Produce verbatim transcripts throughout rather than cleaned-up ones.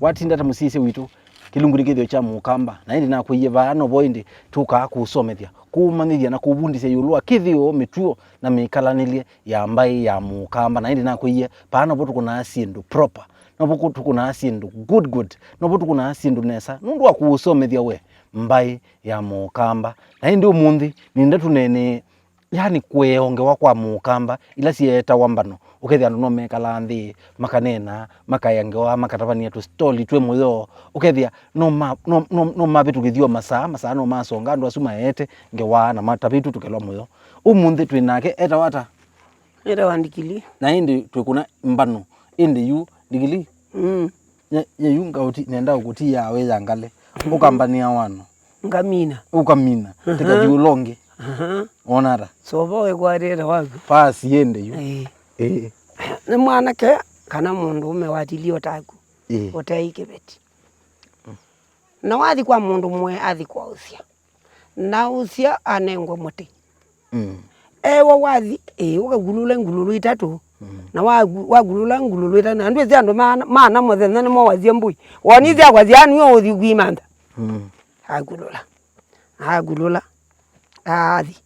Watinda ta mũsyaĩĩsya witũ, kĩlungu nĩ kĩthĩo kya Mũkamba, na ĩndĩ nakwĩie vaa novo ĩndĩ tũkaa kũũsomethya, kũũmanyĩthya na kũũvundĩsya ĩũlũ wa kĩthĩo, mĩtuo na mĩkalanĩlye ya mbaĩ ya Mũkamba. Na ĩndĩ nakwĩie vaa novo tũkũnaa syĩndũ proper, novo kũ-, tũkũnaa syĩndũ good good, novo tũkũnaa syĩndũ nesa nũndũ wa kũũsomethya we mbaĩ ya Mũkamba. Na ĩndĩ ũmũnthĩ nĩenda tũneenee, yani, kũea ngewa kwa Mũkamba ila syeetawa mbano. Ũkethĩa andũ no mekalaa nthĩ, makaneena, makaea ngewa, makatavany'a tũsitoli twĩ mũyo. Ũkethĩa no ma-, no, no, no mavĩtũkĩthya o masaa, masaa no masonga andũ asu maete ngewa na matavĩtw'e tũkelwa mũyo. Ũmũnthĩ twĩ nake, etawa ata? Nĩtawa Ndikili. Na ĩndĩ twĩkũna mbano. Ĩndĩ yu, Ndikili? Mm. Nye, nye yu ngauti, nenda ũkũtia wĩyangale. Ũkambanĩa wano. Ngamina. Ũkamina. Aha. Tĩkathi ũlonge. Aha. Wona ata? Sova wĩkwatĩte waku. Pasi ĩndĩ yu. Ĩĩ. Ĩĩ. Nĩ mwanake kana mũndũũme watilie ũtaku. Ĩĩ. Ũtei kĩveti. Na wathi kwa mũndũ mwe athi kwaũsya. Na ũsya anengwe mũtĩ. Mm. Ewa wathi, ĩĩ, ũkagulũla ngulũlũ itatũ. Mm. Na wagu-, wagulũla ngulũlũ itatũ, na ndwĩsĩ andũ maana, maana mũthenya nĩmo wasya mbũi. Woni sya kwasya nĩwe ũthi kwimantha. Mm. Agulũla. Agulũla. Athi.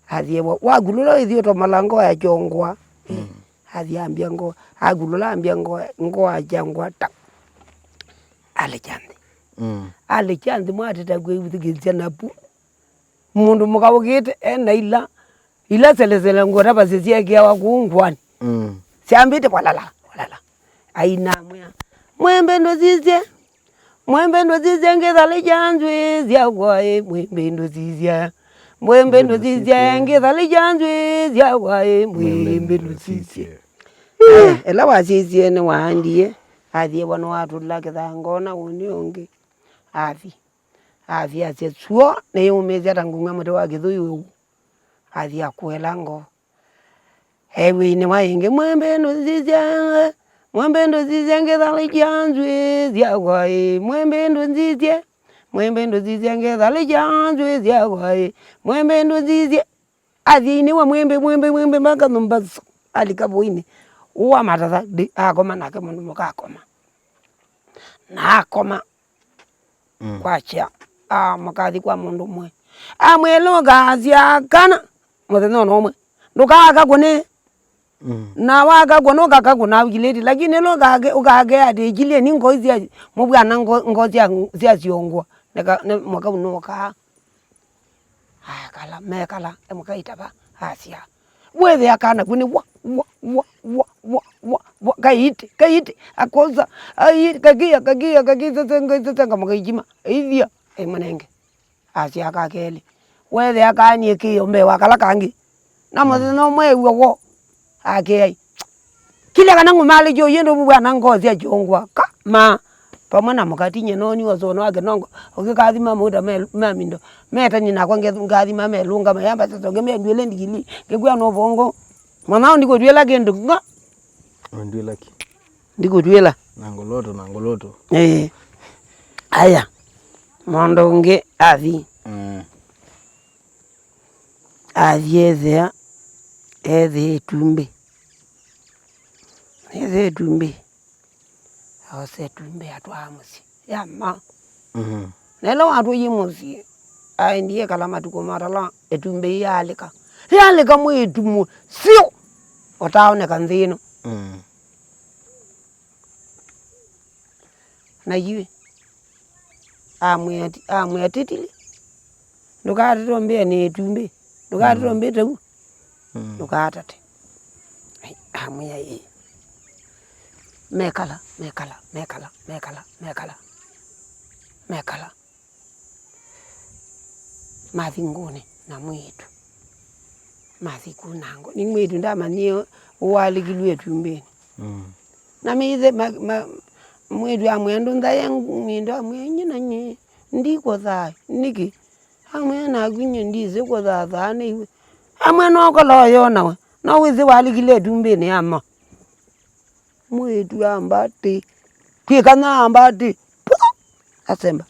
Athi ewa. Wagulũla ĩthi ũtomalanga ya kyongwa. Mm. Athi ambia ngo. Agulũla ambia ngo, ngo ya kyongwa ta. Alekya nthĩ. Mm. Alekya nthĩ mwateta kwĩwĩthukĩĩsya napu. Mũndũ mũka ũkĩte ena ila, ila selesele ngũa ta vasĩ syeekĩawa kũu ngũanĩ. Mm. Syambĩte walala, walala. Aina amwĩa, "Mwembe ndũsisye, mwembe ndũsisye ngĩthalĩkya nzw'ĩĩ syakwa ĩ, mwembe ndũsisye, mwembe ndũsisye ngĩthalĩkya nzw'ĩĩ syakwa ĩ, mwembe ndũsisye." Eh, ĩla wasisye nĩwaendie, athi ewa nĩwatũla kĩthangona ũnĩ ũngĩ. Athi. Athi asya, "Suo nĩyũmĩĩsya ta ngũng'a mũtĩ wa kĩthũi ũu." Athi akũela ngoo. Ew'ĩnĩ wa ĩngĩ, "Mwembe ndũnzisye, mwembe ndũnzisye ngĩthalĩkya nzw'ĩĩ syakwa ĩ, mwembe ndũnzisye, mwembe ndũnzisye ngĩthalĩkya nzw'ĩĩ syakwa ĩ, mwembe ndũnzisye." Athi ainĩwa mwembe, mwembe, mwembe, mpaka nyũmba su-, alika voinĩ. Ũũ wa matatha, ndi, akoma nake mũndũ mũka akoma. Na akoma. Mm. Kwakya, amũkathi kwa mũndũ ũmwe. Amwĩlũka asya kana, mũthenya ona ũmwe, "Ndũkaaka kũne." Mm. Na waka kũne, ũkaka kũna ũkilĩti, lakini ĩla ũkake, ũkake atĩ, "Ĩkilyeni ngoi sya mũvw'ana ngo-, ngo sya, sya syongwa." Nĩka, nĩ mwaka ũnũkaa. Akala, mekala, emũkaitava, asya. Wethĩa kana kwini wa, wa, wa, kaiti, kaiti, akosa, ai, kakia, kakia, kakisesenga, isesenga, mũkaikima, ithia, emũnenge. Asya aka kelĩ. Wethĩa kaanie kĩo mbee wa kala kangĩ. Na mũthenya ũmwe ew'a wo. Akeai. Kĩlya kana ngũmalĩkye ũyĩ ndũvuvwa na ngoo sya kyũngwa. Ka, ma. Pamwe na mũkatiny'a noni ũsũno wa kĩnongo. Ũkĩkathima mauta me, ma mindo. Metani nakwa nge-, ngathima melũngama. Yamba sasa ngĩmendwĩle ndigili. Ngĩkwĩa no vongo. Mwana ũũ ndikũtwĩla kĩndũ. Nga. Ndwĩla ki. Ndikũtwĩla. Na ngoloto, na ngoloto. Ĩĩ. Aya. Mũndũ ũngĩ athi. Mm. Athi ethĩa, ethĩa ĩtumbĩ. Ethĩa ĩtumbĩ. Aosa ĩtumbĩ atwaa mũsyĩ. Yama. Mhm. Na ĩla watwaie mũsyĩ, aendie kala matukũ matala ĩtumbĩ yalĩka. Yalĩka mwĩĩtu mũsyũ. Ũtaaoneka nthĩ ĩno. Mm. Na yu amwĩa ti-, amwĩa tĩtili. Ndũkatate ũmbĩe nĩ ĩtumbĩ. Ndũkatate, mm, ũmbĩte u. Mm. Ndũkatate. Ai, amwĩa ĩĩ. Mekala, mekala, mekala, mekala, mekala. Mekala. Mathi ngũnĩ na mwĩĩtu. Mathi kunango. Nĩ mwĩĩtu ndamanyie ũalikilwe ĩtumbĩnĩ. Mm. Na mĩithe, ma, ma, mwĩĩtu amwĩa ndũnthaye ng'windo, amwĩa, "Nyie na nyie ndikũthaa." "Nĩkĩ?" Amwĩa, "Naku nyie ndisĩ kũthathaa nĩiwe." Amwĩa, "No ũkola ũyona we. No wĩsĩ walikile ĩtumbĩnĩ ama." Mwĩĩtu amba atĩ, kwĩkana amba atĩ, pwa! Asemba.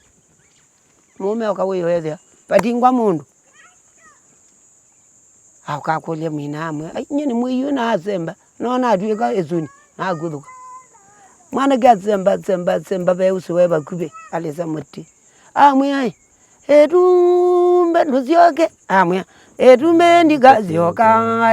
Mũũme oka wĩyo ethĩa, vatingwa mũndũ. Aũka akũlya mwĩna amwe, "Ai, nyie nĩ mwĩiũ na asemba, no natw'ĩka ĩsũni, na akũthũka." Mwanake asemba, semba, semba, ve ũsĩ we vakuvĩ, alĩsa mũtĩ. Amwĩa, "Ĩ, ĩtumbĩ ndũsyoke." Amwĩa, "Ĩtumbĩ ndikasyoka,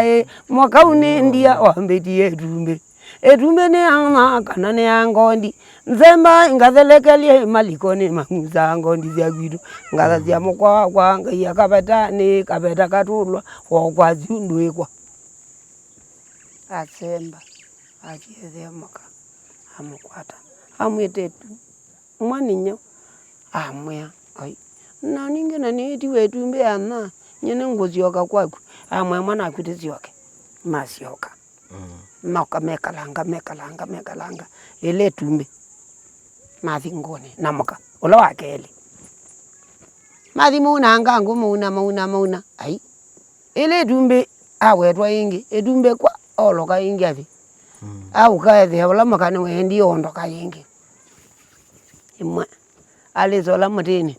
ĩ, mwaka ũũ nĩ ndia wambĩtie ĩtumbĩ. Ĩtumbĩ nĩ ana kana nĩ ya ngondi. Nzemba ngathelekelye maliko nĩ mang'usa ngondi sya kwitũ. Ngathasya mũkwa wakwa Ngai akavetanĩ, kaveta katũlwa, wokwa syũndũ ĩkwa." Asemba, asyethea mũka, amũkwata. Amwĩta, "Ĩtu, mwaninyo." Amwĩa, "Ai, na ningĩ na nĩĩtiwe ĩtumbĩ ya na, nyie nĩngũsyoka kwaku." Amwĩa, "Mwana waku tĩsyoke." Masyoka. Mm. Maoka mekalanga, mekalanga, mekalanga. Ĩla ĩtumbĩ. Mathi ngũnĩ na mũka, ũla wa kelĩ. Mathi mauna ngangũ, mauna, mauna, mauna. Ai. Ĩla ĩtumbĩ awetwa ĩngĩ, ĩtumbĩ kwa oloka ĩngĩ athi. Mm. Auka ethĩa ũla mũka nĩweendie ondoka ĩngĩ. Ĩmwe. Alĩsa ũla mũtĩnĩ.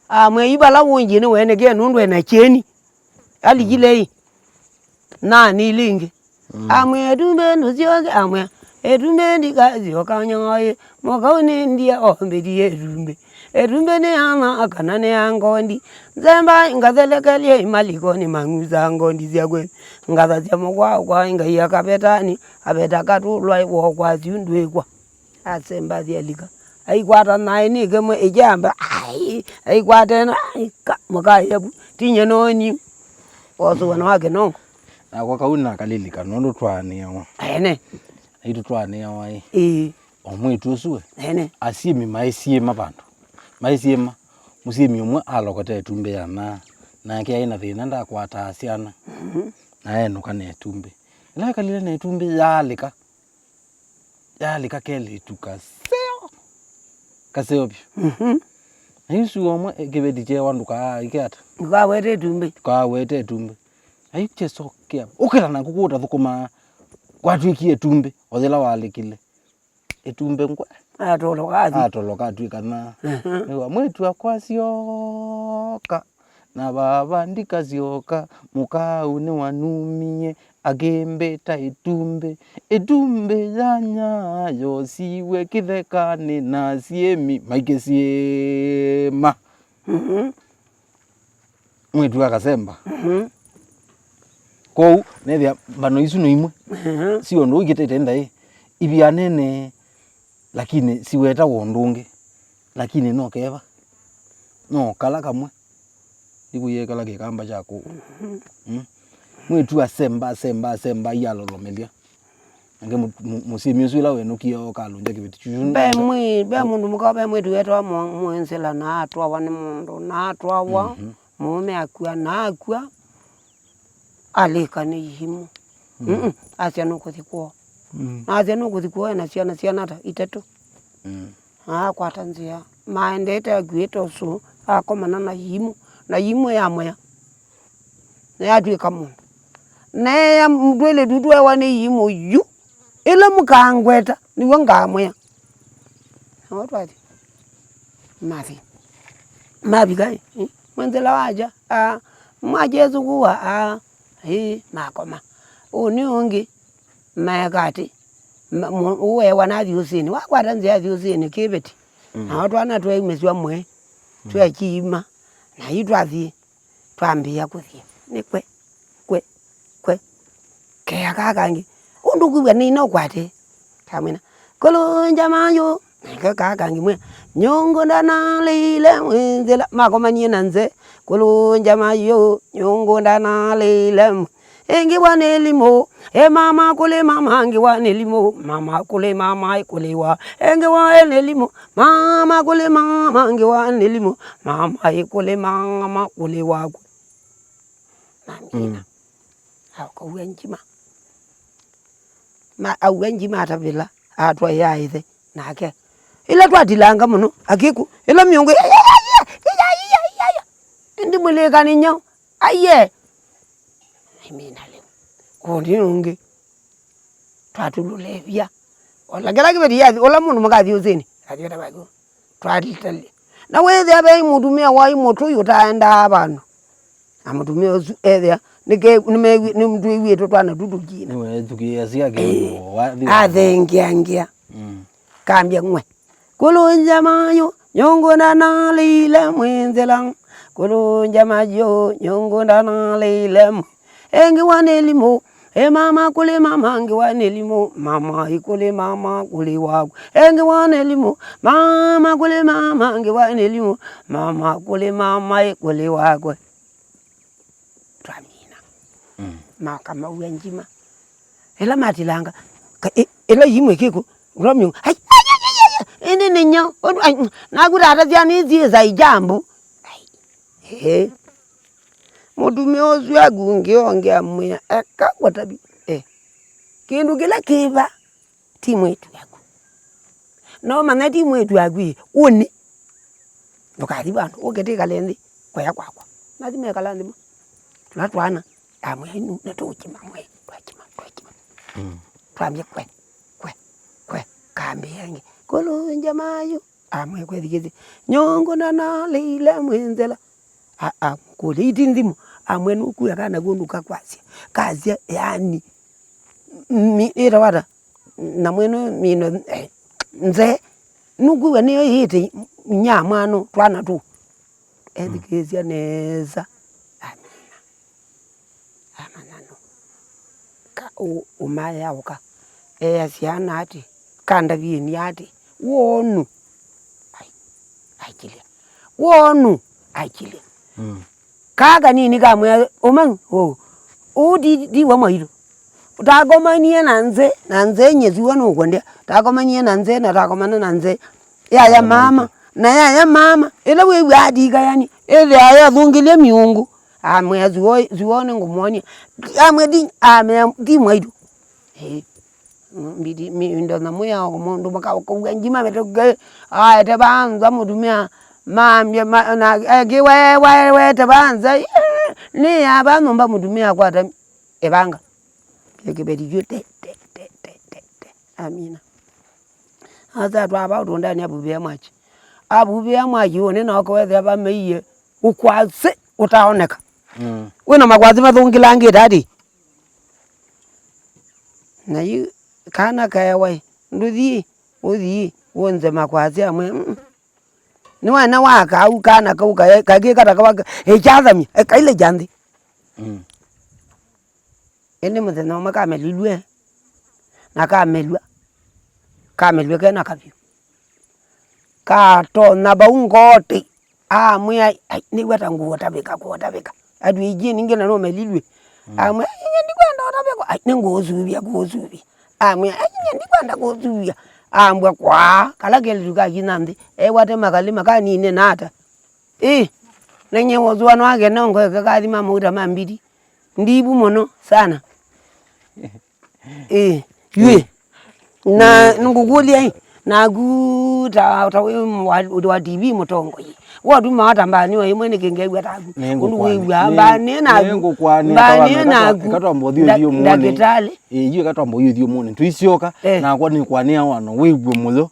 Amwĩa, "Yu vala wũngie nĩwenekee nũndũ ena kyeni." Alikile ĩ. Na nĩ ilingĩ. Mm. Amwĩa, "Ĩtumbĩ ndũsyoke." Amwĩa, "Ĩtumbĩ ndikasyoka nyoĩ. Mwaka ũũ nĩ ndia ombĩtie ĩtumbĩ. Ĩtumbĩ nĩ ya na kana nĩ ya ngondi. Nzemba ngathelekelye maliko nĩ mang'usa ngondi sya kwĩ. Ngathasya mũkwa wakwa Ngai akavetanĩ, aveta katũlwa wokwa syũndũ ĩkwa." Asemba athi alika. Aikwata naĩ nĩ kĩmwe ĩkyamba. Ai, aikwata ĩno, ai, ka, mũkaĩa vu. Tinye noni. Wosũwa na wake nongo. Nakwa kau nakalilika nũndũ twaanĩawa. Ene. Aitũ twaanĩawa ĩ. Ĩĩ. O mwĩĩtu ũsu we. Ene. Asyĩmi maĩsyĩma vandũ. Maĩsyĩma. Mũsyĩmi ũmwe alokota ĩtumbĩ ya naa. Nake aĩ na thĩna ndakwataa syana. Mhm. Na enũka na ĩtumbĩ. Ĩla akalile na ĩtumbĩ yaalĩka. Yalika kelĩtu kaseo. Kaseo vyũ. Mhm. Na yu sua ũmwe, eh, kĩveti kyewa ndũkaaĩke ata? Ndũkawete ĩtumbĩ. Ndũkawete ĩtumbĩ. Na yu kyesokea. Ũkĩla na ngũkũ ũtathũkũmaa. Kwatw'ĩkie ĩtumbĩ. O yĩla walĩkile. Ĩtumbĩ ngwe. Atoloka athi. Atoloka atw'ĩka naa. Mhm. Nĩwa mwĩĩtu akwa syoka. Na vava ndikasyoka, mũkaaũ nĩwanumie, akĩmbĩta ĩtumbĩ. Ĩtumbĩ yanya yosiwe kĩthekanĩ na asyĩmi maikĩsyĩma. Mhm. Mwĩĩtu akasemba. Mhm. Kwoou, nethĩa mbano isu no imwe. Mhm. Si ũndũ ũikĩtĩte ndaĩ. Ivia nene, lakini siwetawa ũndũ ũngĩ. Lakini no keva. No kala kamwe. Ĩkũyĩekala kĩkamba kya kũũ. Mhm. Mm. Mwĩĩtu asemba, asemba, asemba, ialolomelya. Nake mũ-, mũ-, mũsyĩmi ũsu ĩla wenũkie okalũngya kĩveti kyũ. Ve mwĩ-, ve mũndũ mũka, ve mwĩĩtu wetawa Mũ-, Mũĩnzĩla, na atwawa nĩ mũndũ, na atwawa, mhm, mũũme akw'a, na akw'a, alĩka nĩ iimũ. Mm. Mm-mm. Asya nũkũthi kwoo. Mm. Na asya nũkũthi kwoo ena syana, syana ata? Itatũ. Mm. Na akwata nzĩa. Maendete akuĩte ũsũ, akomana na iimũ. Na iimũ yamwĩa. Na yatw'ĩka mũndũ. Na eya twĩlĩtu twewa nĩ iimũ yu. Ĩla mũkangweta, nĩw'o ngamwĩa. Na o twathi. Mathi. Mavika, ĩ, Mwĩnzĩla waja, aa, mwaja ĩthukua, aa, ĩ, makoma. Ũnĩ ũngĩ, maeka atĩ, ma-, mũ-, ũewa na athi ũsĩnĩ. Wakwata nzĩa athi ũsĩnĩ, kĩveti. Mm. Nao twana twaumĩsw'a mwĩĩ, mm, twekiima, na yu twathi. Twambĩĩa kũthi. Nĩ kwe, kwe, kwe. Kea kaa kangĩ. Ũndũ ũkwĩw'a nĩ ina ũkwate. Kamwĩna. Kũlũngya mayũ. Nake kaa kangĩ mwĩa. Nyũngũ ndanalĩile mwĩ nzĩla. Makomanie na nze. Kũlũngya mayũ. Nyũngũ ndanalĩile mwĩ. Ĩngĩ wa nĩ limũ. E mama kũlĩ mama, angĩ wa nĩ limũ. Mama kũlĩ mama, ĩ kũlĩ wa. Ĩngĩ wa e nĩ limũ. Mama kũlĩ mama, angĩ wa nĩ limũ. Mama ĩ kũlĩ mama kũlĩ waku. Mamina. Mm. Aũka aua njima. Ma, aua njima atavĩla, atwaĩa ĩthe, nake. Ĩla twatilanga mũno, akĩkũ, ĩla mĩongo, ya, ya, ya. Ĩndĩ mũlĩkanĩ nyau, aiye. Amina lĩu. Kũndĩ ũngĩ. Twatulũlevya. Ola kĩla kĩveti yathi, ũla mũndũ mũkathi ũsĩnĩ, athi vata vaku. Twalitalia. Na wĩthĩa ve mũtumĩa wai mũtũi ũtaendaa vandũ. Na mũtumĩa ũsu ethĩa, nĩke-, nĩmewi-, nĩtwĩw'ĩtwe twana tu tũkina. Nĩwethukĩĩasya kĩndũ, eh, wathi wa- athengeangĩa. Mm. Kambya ng'we. Kũlũngya mayũ, nyũngũ ndanalĩile mwĩ nzĩla. Kũlũngya mayũ, nyũngũ ndanalĩile mwĩ. Ĩngĩ wa nĩlimũ, ĩ mama kũlĩ mama, ĩngĩ wa nĩlimũ, mama ĩ kũlĩ mama, kũlĩ wakwa. Ĩngĩ wa nĩlimũ, mama kũlĩ mama, ĩngĩ wa nĩlimũ, mama kũlĩ mama ĩ kũlĩ wakwa. Twamina. Mm. Makamauya njima. Ĩla matilanga, ka-, ĩ-, ĩla yimwe kĩkũ, ũla myũ, ai, ai, ai, ai, ai, ĩndĩ nĩ nyau, ũndũ, ai, naku tata syana isyĩ za ijambu. Ai, ĩĩ. Mũtumĩa ũsu akungĩ ongea mwĩa, eka watabi. Eh. Kĩndũ kĩla kĩva, ti mwĩĩtu waku. No manya ti mwĩĩtu waku ĩ, ũnĩ. Ndũkathi vandũ, ũke twĩkale nthĩ, kũya kwakwa. Mathi mekala nthĩ mo. Tũla twana, amwĩa inu, na tũũkyima mwe, twakima, twakima. Mm. Twambie kwe, kwe, kwe, kambĩa ĩngĩ. Kũlũngya mayũ, amwe kwethikĩthya. Nyũngũ ndanalĩile mwĩ nzĩla. A, a, kũlya iti nthimo, amwe nũkua kana kũndũ kakwasya. Kasya, yani, mi-, ĩtawa ata? Na mwene mino, eh, nze, nũkwĩw'a nĩyo ĩĩte inya mwana twana tũ. Ethikĩĩsya nesa. Amina. Amanyano. Ka ũ-, ũmaea ũka. Easya ana atĩ, kandavieni atĩ, wonu. Ai, aikilya. Wonu. Aikilya. Mm. Kaa kanini kamwĩa, ũmau, ũũ, ũũ ti, ti wa mwaitũ. Ũtakomanie na nze, na nze nyie siwa nũkwendea. Ũtakomanie na nze, na ũtakomana na nze. Yaya mama, na yaya mama. Ĩla wĩw'a atikayani, ĩthĩa yathũngĩlye miungu. Amwĩa, siwa, siwa nĩngũmwonia. Amwĩa, ti, amwĩa, ti mwaitũ. Ĩĩ. Mbidi, mi, ndo na mwĩao mũndũ makaũkauga ngima mĩtũke, aete vanza mũtumĩa, mambya, ma, na, eki, we, we, wete vanza, nĩ ya va nyũmba mũtumĩa akwata ĩvanga. Kĩkĩveti kyu, te, te, te. Amina. Asa twava ũtũndani avuvĩa mwaki. Avuvĩa mwaki ũnĩ na ũkawethĩa vameie ũkwasĩ ũtaoneka. Mm. Wĩna makwasĩ mathũngĩlangĩte ati. Na yu kana kaewa ĩ, ndũthi, ũthi, wonze makwasĩ amwe, mm. Nĩwene wa kau kana kau kae-, kakĩkata kawa ka-, ĩkyathamya, ĩkaile kya nthĩ. Mm. Ĩndĩ mũthenya ũmwe kamelilw'e, na kamelw'a, kamelw'e kena kavyũ. Katonya vau ngoti. Amwĩa, "Ai, nĩw'a ta ngũũtavĩka, kũũtavĩka." Atwĩkie ningĩ na nũmelilw'e. Mm. Amwĩa, "Ai, nyie ndikwenda ũtavĩkwa." "Ai, nĩngũũsuvya, kũũsuvya." Amwĩa, "Ai, nyie ndikwenda kũũsuvya." Ambwa kwaa, kala kelĩtu kakinya nthĩ, ewa te makalĩ makanine na ata. Ĩ, na nyie wosũa no akene ongo eke kathi ma mauta ma mbiti. Ndivu mũno sana. Ĩ, yu ĩ. Na nĩngũkũlya ĩ, naku ta, ta wĩ wa, wa T V mũtongoi. Watuma ata mbaanĩ wa ĩmwe nĩkĩ ngew'a taku? Ũndũ wĩw'aa mbaanĩ naku. Nĩngũkwanĩa. Mbaanĩ naku. Eka twamba ũthiĩ ũthiĩ ũmũnĩ. Ndakĩtalĩ. Ĩ, yu eka twamba ũthiĩ ũthiĩ ũmũnĩ. Tũisyoka, eh, nakwa nĩkwanĩa wano, wĩw'e mũyo.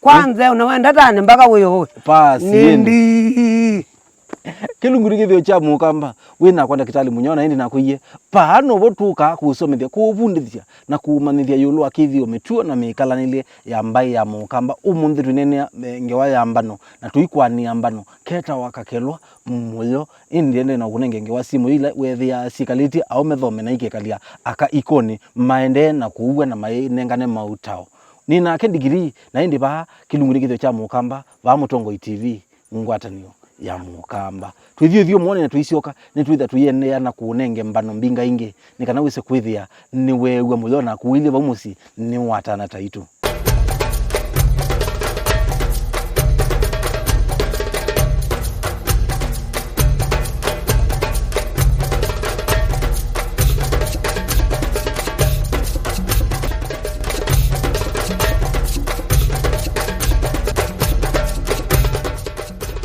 Kwanza, eh, ũnawenda tane mpaka wĩowe. Pasi, nĩndĩ. Kĩlungu nĩ kĩthĩo kya mũkamba, wĩ nakwa ndakĩtalĩ mũnyao, na ĩndĩ nakwĩie, paa novo tũkaa kũũsomethya, kũũvundĩthya, na kũũmanyĩthya ĩũlũ wa kĩthĩo, mĩtuo, na mĩkalanĩlye ya mbaĩ ya mũkamba. Ũmũnthĩ twĩneenea, eh, ngewa ya mbano, na tũikwanĩa mbano ketawa kakelwa mũyo. Ĩndĩ ende na ũkũnenge ngewa syĩ mũyo ila weethĩaa syĩkalĩtye aũme thome na ikekalya aka ikonĩ, maendee na kũua na maĩnengane maũtao. Nĩ nake ndigirii, na ĩndĩ vaa kĩlungu nĩ kĩthĩo kya mũkamba, vaa Mũtongoi T V, ngwatanĩo ya mũkamba. Twĩthiũthiũ mwone na tũisyoka, nĩtwĩtha tũiendeea na kũũnenge mbano mbingĩ ingĩ, nĩ kana wĩse kwĩthĩa nĩweew'a mũyo na kũilyĩ vau mũsyĩ nĩwatana taitũ.